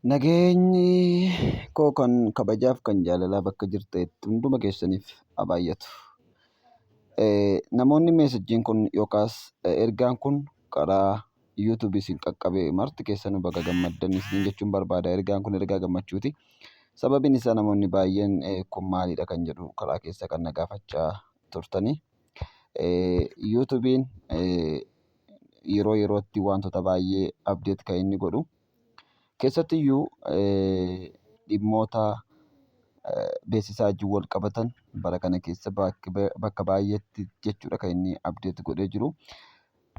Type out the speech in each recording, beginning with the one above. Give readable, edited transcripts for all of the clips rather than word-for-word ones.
Nageenyi koo kan kabajaaf kan jaalalaa bakka jirtanitti hunduma keessaniif haa baay'atu. Namoonni meesajjiin kun yookaas ergaan kun karaa yuutuubii isin qaqqabe marti keessanuu baga gammaddan isin jechuun barbaada. Ergaan kun ergaa gammachuuti. Sababiin isaa namoonni baay'een kun maalidha kan jedhu karaa keessa kan na gaafachaa turtanii. Yuutuubiin yeroo yerootti wantoota baay'ee update kan inni godhu. Keessattiyyuu dhimmoota beeksisaa wajjin wal qabatan bara kana keessa bakka baay'eetti jechuudha kan inni update godhee jiru.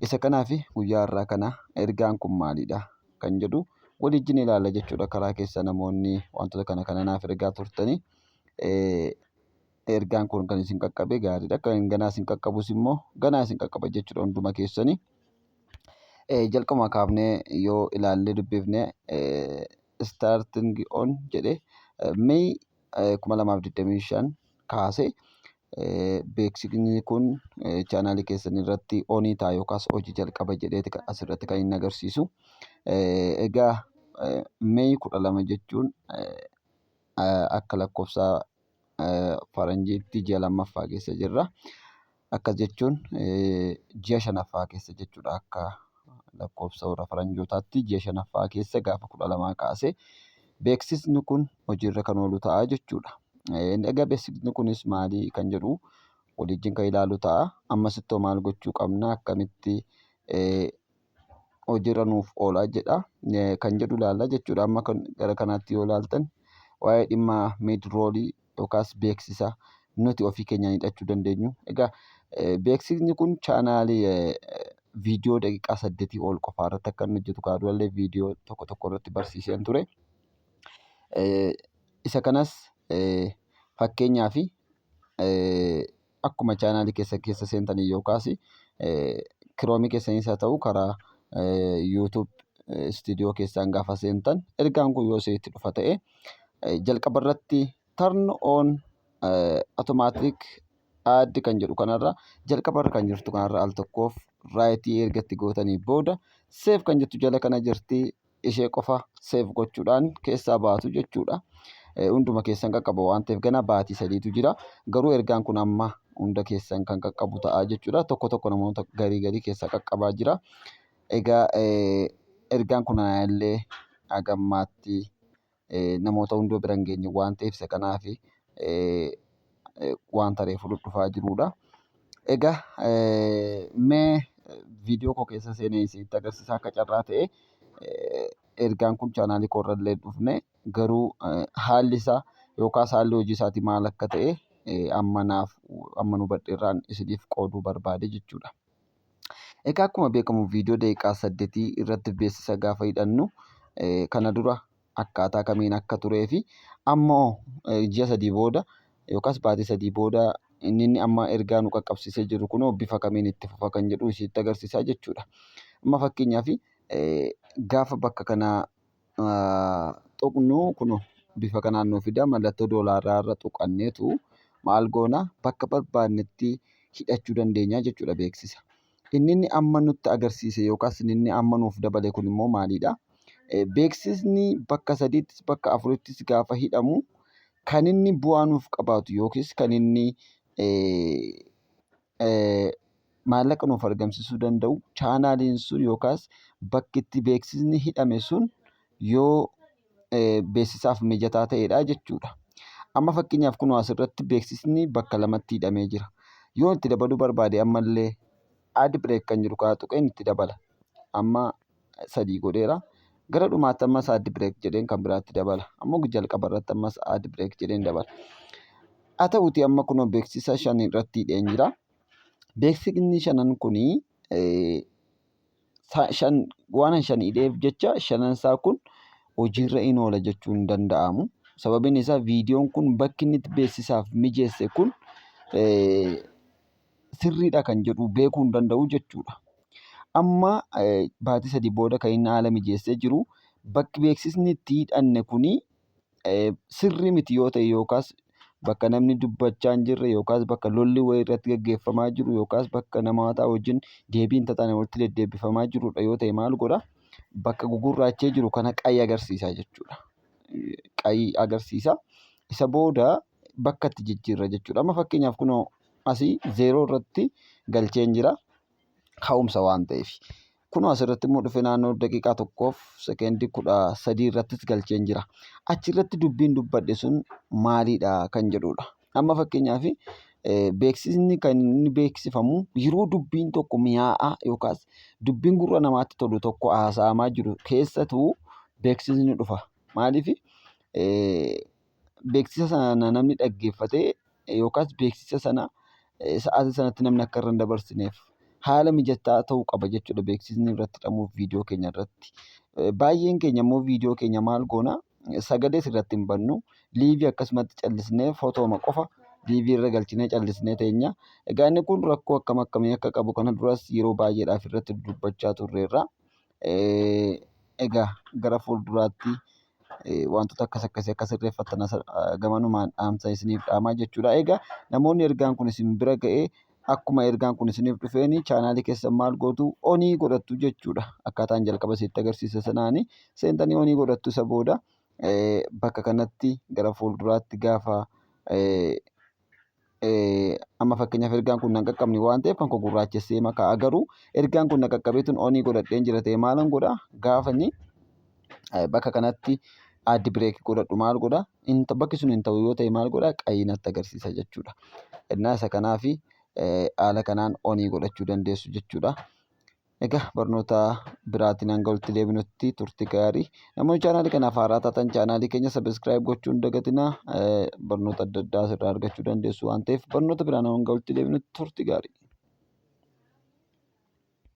Isa kanaaf guyyaa har'aa kana ergaan kun maalidha kan jedhu waliin ilaalla jechuudha. Karaa keessa namoonni wantoota kana kana naaf ergaa turtanii ergaan kun kan isin qaqqabe gaariidha. Kan ganaa isin qaqqabus immoo ganaa isin qaqqaba jechuudha hunduma keessanii. Jalqabuma kaafnee yoo ilaallee dubbifne, starting on jedhe May 2025 kaasee beeksisni kun chaanaalii keessan irratti on ta'a yookaas hojii jalqaba jedheeti asirratti kan inni agarsiisu. Egaa May 12 jechuun akka lakkoofsa faranjiitti ji'a lammaffaa keessa jirra. Akkas jechuun ji'a shanaffaa keessa jechuudha, akka lakkoofsa warra faranjootaatti ji'a shanaffaa keessa gaafa 12 kaasee beeksisni kun hojiirra kan oolu ta'a jechuudha. Egaa beeksisni kunis maali kan jedhu waliin kan ilaalu ta'a. Ammasittoo maal gochuu qabna, akkamitti hojiirra nuuf oolaa jedha kan jedhu ilaalla jechuudha. Amma kan gara kanaatti yoo ilaaltan, waa'ee dhimma mid-rollii yookaas beeksisa nuti ofii keenyaan hidhachuu dandeenyu. Egaa beeksisni kun chaanaalii viidiyoo daqiiqaa 8 ol qofaa irratti akka inni hojjetu kaadurallee viidiyoo tokko tokko irratti barsiiseen ture. Isa kanas fakkeenyaaf akkuma chaanaalii keessa keessa seentanii yookaas Chromeii keessanis haa ta'u, karaa YouTube Studio keessaan gaafa seentan, ergaan kun yoo isinitti dhufa ta'e, jalqaba irratti turn on automatic ad kan jedhu kanarra, jalqaba irra kan jirtu kanarra al tokkoof rightii erga itti gootanii booda, save kan jettu jala kana jirti, ishee qofa save gochuudhaan keessaa baatu jechuudha. Hunduma keessan qaqqaba waan ta'eef, ganaa baatii 3tu jira. Garuu ergaan kun amma hunda keessan kan qaqqabu ta'a jechuudha. Tokko tokko namoota garii garii keessaa qaqqabaa jira. Egaa ergaan kun illee hagammaatti namoota hundoo bira hin geenye waan ta'eef, isa kanaaf wanta reefu dhufaa jirudha. Egaa mee viidiyoo koo keessa seenee isinitti agarsiisa. Akka carraa ta'e ergaan kun chaanaalii koo irra illee dhufne, garuu haalli isaa yookaas haalli hojii isaatii maal akka ta'e amma naaf amma nu hubadheerraan isiniif qooduu barbaade jechuudha. Egaa akkuma beekamu viidiyoo daqiiqaa 8 irratti beeksisa gaafa hidhannu kana dura akkaataa kamiin akka turee fi ammoo ji'a 3 booda yookaas baatii 3 booda inni amma ergaa nu qaqqabsiisee jiru kunoo bifa kamiin itti fufa kan jedhu isinitti agarsiisaa jechuudha. Amma fakkeenyaaf gaafa bakka kanaa tuqnu, kunoo bifa kanaan nu fida. Mallattoo doolaaraa irra tuqanneetu maal goona, bakka barbaannetti hidhachuu dandeenya jechuudha beeksisa. Inni amma nutti agarsiise yookaas inni amma nuuf dabale kun immoo maalidha? Beeksisni bakka sadiittis bakka afurittis gaafa hidhamu kan inni bu'aa nuuf qabaatu yookiis kan inni maallaqa nuuf argamsiisuu danda'u chaanaaliin sun yookaas bakki itti beeksisni hidhame sun yoo beeksisaaf mijataa ta'edha jechuudha. Amma fakkeenyaaf kunoo asirratti beeksisni bakka lamatti hidhamee jira. Yoo itti dabaluu barbaade, ammallee add break kan jedhu kana tuqeen itti dabala. Amma sadii godheera. Gara dhumaatti ammas add break jedheen kan biraatti dabala. Ammoo jalqaba irratti ammas add break jedheen dabala. Haa ta'uuti, amma kunoo beeksisa shan irratti hidheen jira. Beeksisni shanan kunii shan waan shan hidheef jecha shanan isaa kun hojiirra hin oola jechuun hin danda'amu. Sababiin isaa viidiyoon kun bakki inni itti beeksisaaf mijeesse kun sirriidha kan jedhu beekuu hin danda'u jechuudha. Amma baatii 3 booda kan inni haala mijeessee jiru, bakki beeksisni itti hidhanne kuni sirrii miti yoo ta'e, yookaas bakka namni dubbachaa hin jirre, yookaas bakka lolli wayii irratti gaggeeffamaa jiru, yookaas bakka namoota wajjin deebii hin taane walitti deddeebifamaa jirudha yoo ta'e, maal godha? Bakka gugurraachee jiru kana qayii agarsiisa jechuudha. Qayii agarsiisa. Isa booda bakka itti jijjiirra jechuudha. Amma fakkeenyaaf kunoo asii zeeroo irratti galcheen jira. Ka'umsa waan ta'eef. Kunoo asirratti immoo dhufee naannoo daqiiqaa tokkoof sekeendii 13 irrattis galcheen jira. Achirratti dubbiin dubbadhe sun maalidha kan jedhudha. Amma fakkeenyaaf beeksisni kan inni beeksifamu yeroo dubbiin tokko mi'aa'aa yookaas dubbiin gurra namaatti tolu tokko haasa'amaa jiru keessattuu beeksisni dhufa. Maaliif beeksisa sana namni dhaggeeffatee yookaas beeksisa sana sa'aatii sanatti namni akka irra hin dabarsineef haala mijataa ta'uu qaba jechuudha beeksisni irratti hidhamuuf viidiyoo keenya irratti. Baay'een keenya immoo viidiyoo keenya maal goona sagalees irratti hin bannu liivii akkasumatti callisnee fotooma qofa liivii irra galchinee callisnee teenya. Egaa inni kun rakkoo akkam akkamii akka qabu kana duras yeroo baay'eedhaaf irratti dubbachaa turreerra. Egaa gara fuulduraatti wantoota akkas akkasii akka sirreeffattan gamanumaan dhaamsa isiniif dhaamaa jechuudha. Egaa namoonni ergaan kun isin bira ga'ee akkuma ergaan kun isiniif dhufeen chaanaalii keessan maal gootu onii godhattu jechuudha. Akkaataan jalqaba isinitti agarsiise sanaani seentanii onii godhattu isa booda bakka kanatti gara fuulduraatti gaafa amma fakkeenyaaf ergaan kun nan qaqqabne waan ta'eef kan koo gurraachessee makaa garuu ergaan kun na qaqqabeetun onii godhadheen jira ta'e maalan godha gaafani bakka kanatti addi bireek godhadhu maal godha bakki sun hin ta'u yoo ta'e maal godha qayii natti agarsiisa jechuudha. Innaa isa kanaafi haala kanaan onii godhachuu dandeessu jechuudha. Egaa barnoota biraatiin hanga walitti deebinutti turtii gaarii. Namoonni chaanaalii kanaaf haaraa taatan chaanaalii keenya sabiskiraayib gochuu hin dagatinaa. Barnoota adda addaa asirraa argachuu dandeessu waan ta'eef barnoota biraan hanga walitti deebinutti turtii gaarii.